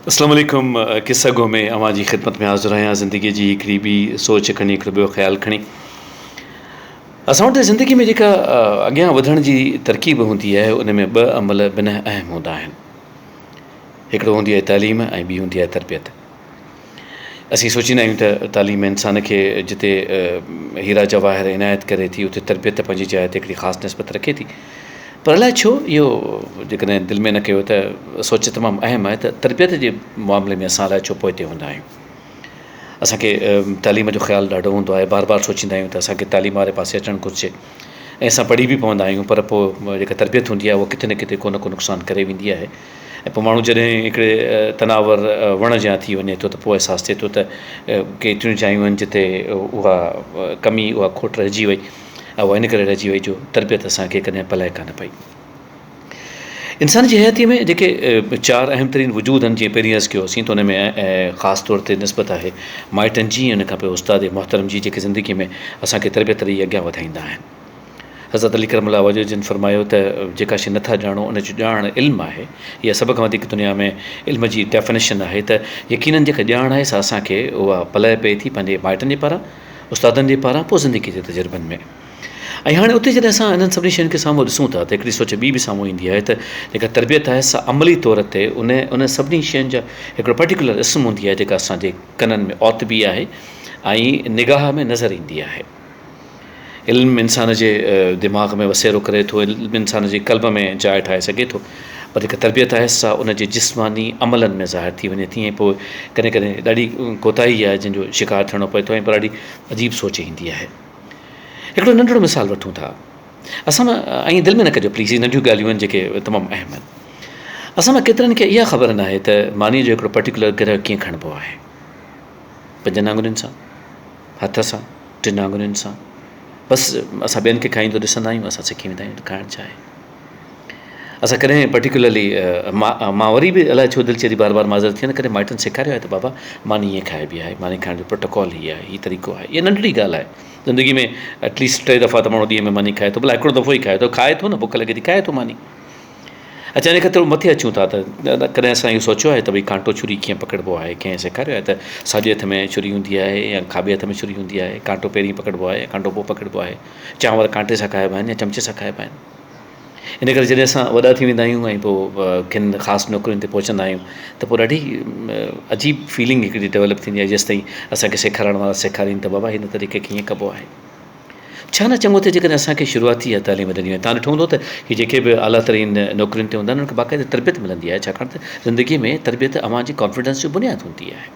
اسلام عليڪم قصه گو ۾ اوهان جي خدمت ۾ حاضر آهيان زندگي جي هڪڙي ٻي سوچ کڻي هڪڙو ٻيو خيال کڻي اسان وٽ زندگي ۾ جيڪا اڳيان وڌڻ جي ترڪيب هوندي آهي ان ۾ ٻه عمل بنهه اهم هوندا آهن هڪڙو هوندي آهي تعليم ۽ ٻي هوندي آهي تربيت اسين سوچيندا آهيون ته تعليم انسان کي جتي هيرا جواهر عنايت ڪري ٿي اتي تربيت پنهنجي جاء تي هڪڙي خاص نسبت رکي ٿي پر الائي ڇو اهو جيڪڏهن دل ۾ نه ڪيو ته سوچ تمام اهم آهي ته تربيت جي معاملي ۾ اسان الائي ڇو پوئتي هوندا آهيون اسانکي تعليم جو خيال ڏاڍو هوندو آهي بار بار سوچيندا آهيون ته اسانکي تعليم واري پاسي اچڻ گهرجي ۽ اسان پڙهي به پوندا آهيون پر پوء جيڪا تربيت هوندي آهي اها ڪٿي نه ڪٿي ڪو نه ڪو نقصان ڪري ويندي آهي ۽ پوء ماڻهو جڏهن هڪڙي تناور وڻ جيان ٿي وڃي ٿو ته پوء احساس ٿئي ٿو ته ڪيتريون جايون آهن جتي اها ڪمي اها کوٽ رهجي وئي ۽ اها ان ڪري رهجي وئي جو تربيت اسان کي ڪڏهن پلئه ڪانه پئي. انسان جي حياتيء ۾ جيڪي چار اهم ترين وجود آهن جيئن پهرين عرض ڪيوسين ته ان ۾ خاص طور تي نسبت آهي مائٽن جي ۽ ان کان پوء استاد محترم جي جيڪي زندگيء ۾ اسان کي تربيت ڏئي اڳيان وڌائيندا آهن. حضرت علي ڪرم الله وجهه جن فرمايو ته جيڪا شيء نٿا ڄاڻو ان جو ڄاڻڻ علم آهي. اها سڀ کان وڌيڪ دنيا ۾ علم جي ڊيفينيشن آهي ته يقينن جيڪا ڄاڻ آهي سا اسان کي اها پلئه پئي ٿي پنهنجي مائٽن جي پاران، استادن جي پاران پوء زندگيء جي تجربن ۾. ۽ هاڻي اتي جڏهن اسان انهن سڀني شين کي سامهون ڏسون ٿا ته هڪڙي سوچ ٻي به سامهون ايندي آهي ته جيڪا تربيت آهي سا عملي طور تي ان ان سڀني شين جا هڪڙو پرٽيڪولر اسم هوندي آهي جيڪا اسان جي ڪنن ۾ اوتبي آهي ۽ نگاهه ۾ نظر ايندي آهي. علم انسان جي دماغ ۾ وسيرو ڪري ٿو، علم انسان جي قلب ۾ جاء ٺاهي سگهي ٿو پر جيڪا تربيت آهي سا ان جي جسماني عملن ۾ ظاهر ٿي وڃي ٿي ۽ پوء ڪڏهن ڪڏهن ڏاڍي ڪوتاهي آهي جنهن جو شڪار ٿيڻو پوي ٿو ۽ پر ڏاڍي عجيب سوچ ايندي آهي. هڪڙو ننڍڙو مثال وٺون ٿا. اسان مان ائين دل ۾ نه ڪجو پليز هي ننڍيون ڳالهيون آهن جيڪي تمام اهم آهن. اسان مان ڪيترن کي اها خبر ناهي ته مانيء جو هڪڙو پرٽيڪولر گرهه ڪيئن کڻبو آهي. پنجن آڱرين سان، هٿ سان، ٽن آڱرين سان. بس اسان ٻين کي کائيندو ڏسندا آهيون اسان سکي ويندا آهيون ته کائڻ ڇا آهي. اسان ڪڏهن پرٽيڪولرلي مان وري به الائي ڇو دل چئي ٿي بار بار معذرت ٿي وڃي ڪڏهن مائٽن سيکاريو آهي ته بابا ماني ائين کائبي آهي ماني کائڻ جو پروٽوڪول هي آهي هي طريقو آهي اها ننڍڙي ڳالهه آهي زندگي ۾ ايٽليسٽ ٽي دفعا ته ماڻهو ڏينهن ۾ ماني کائي ٿو ڀلا هڪڙو دفعو ئي کائي ٿو کائي ٿو نه بک لڳي ٿي کائي ٿو ماني اچا ان کان ٿورو مٿي اچون ٿا ته ڪڏهن اسان اهو سوچيو آهي ته ڀئي ڪانٽو ڇري ڪيئن پڪڙبو آهي ڪنهن سيکاريو آهي ته ساڄي هٿ ۾ ڇري هوندي آهي يا کاٻي هٿ ۾ ڇري هوندي آهي ڪانٽو پهرين پڪڙبو آهي يا ڪانٽو پوء پڪڙبو آهي چانور ڪانٽي سان کائبا آهن يا چمچي سان کائبا آهن ان ڪري جڏهن اسان وڏا ٿي ويندا آهيون ۽ پوء ڪن خاص نوڪرين تي پهچندا آهيون ته پوء ڏاڍي عجيب فيلنگ هڪڙي ڊولپ ٿيندي آهي جيستائين اسانکي سيکارڻ وارا سيکارين ته بابا هن طريقي کي ائين ڪبو آهي ڇا نه چڱو ٿئي جيڪڏهن اسانکي شروعاتي اها تعليم ڏني وڃي تان ڏٺو هوندو ته هي جيڪي به اعليٰ ترين نوڪرين تي هوندا آهن انهن کي باقاعده تربيت ملندي آهي ڇاڪاڻ ته زندگي ۾ تربيت اوهان جي ڪانفيڊنس جو بنياد هوندي آهي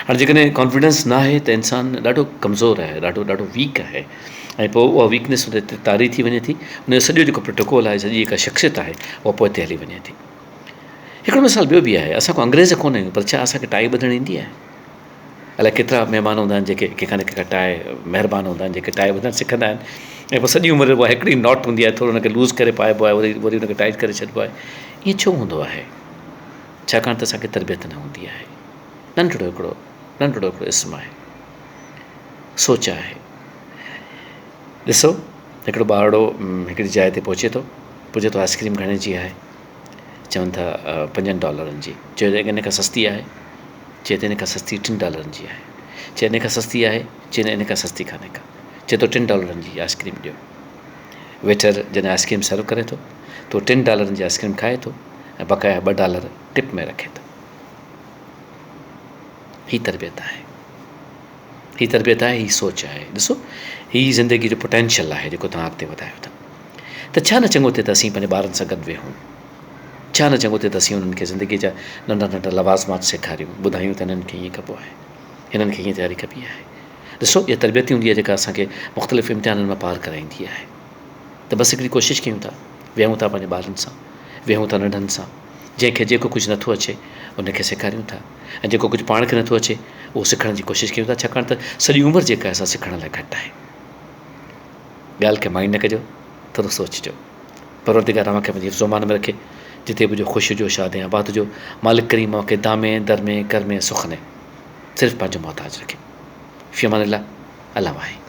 هاڻي جيڪڏهن ڪانفيڊنس نه آهي ته انسان ڏاڍو ڪمزور آهي ڏاڍو ڏاڍو ويڪ آهي ۽ پوء اها ويڪنيس ان تي طاري ٿي وڃي ٿي ان جو سڄو جيڪو پروٽوڪول آهي سڄي جيڪا شخصيت آهي اها پوئتي هلي وڃي ٿي هڪڙو مثال ٻيو به آهي اسان ڪو انگريز ڪونه آهيون پر ڇا اسانکي ٽائي ٻڌڻ ايندي آهي الائي ڪيترا مهمان هوندا آهن جيڪي ڪنهن کان نه ڪنهن کان ٽائي مهربان هوندا آهن جيڪي ٽائي ٻڌڻ سکندا آهن ۽ پوء سڄي عمر اها هڪڙي not هوندي آهي ٿورو ان کي لوز ڪري پائبو آهي وري وري ان کي ٽائيٽ ڪري ڇڏبو آهي ائين ڇو هوندو آهي ڇاڪاڻ ته اسانکي تربيت نه هوندي آهي ننڍڙو هڪڙو ننڍڙو هڪڙو اسم آهي سوچ آهي ڏسو هڪڙو ٻارڙو هڪڙي جاء تي پهچي ٿو پڇي ٿو آئس ڪريم گهڻي جي آهي چون ٿا پنجن ڊالرن جي چئي ٿو ان کان سستي آهي چئي ٿو ان کان سستي ٽن ڊالرن جي آهي چئي ان کان سستي آهي چئي نه ان کان سستي ڪانهي ڪا چئي ٿو ٽن ڊالرن جي آئس ڪريم ڏيو ويٽر جڏهن آئس ڪريم سرو ڪري ٿو ته ٽن ڊالرن جي آئس ڪريم کائي ٿو ۽ بقايا ٻه ڊالر ٽپ ۾ رکي ٿو هي تربيت آهي هي تربيت آهي هي سوچ آهي ڏسو هي زندگي جو پوٽينشل آهي جيڪو توهان اڳتي وڌايو ٿا ته ڇا نه چڱو ٿئي ته اسين پنهنجي ٻارن سان گڏ ويهون ڇا نه چڱو ٿئي ته اسين انهن کي زندگي جا ننڍا ننڍا لوازمات سيکاريون ٻڌايون ته هنن کي ائين ڪبو آهي هنن کي ائين تياري ڪبي آهي ڏسو اها تربيت هوندي آهي جيڪا اسانکي مختلف امتحانن مان پار ڪرائيندي آهي ته بس هڪڙي ڪوشش ڪيون ٿا ويهون ٿا پنهنجي ٻارن سان ويهون ٿا ننڍن سان جنهن کي جيڪو ڪجهه نٿو اچي ان کي سيکاريون ٿا ۽ جيڪو ڪجهه پاڻ کي نٿو اچي اهو سکڻ جي ڪوشش ڪيون ٿا ڇاڪاڻ ته سڄي عمر جيڪا آهي سا سکڻ لاء گهٽ آهي. ڳالهه کي مائنڊ نه ڪجو ٿورو سوچجو. پروردگار اوهان کي پنهنجي حفظ و امان ۾ رکي جتي به هجو خوش هجو شاد ۽ آباد هجو مالڪ ڪريم اوهان کي دامي درمي ڪرمي سخني صرف پنهنجو محتاج رکي. في امان الله الله واهي.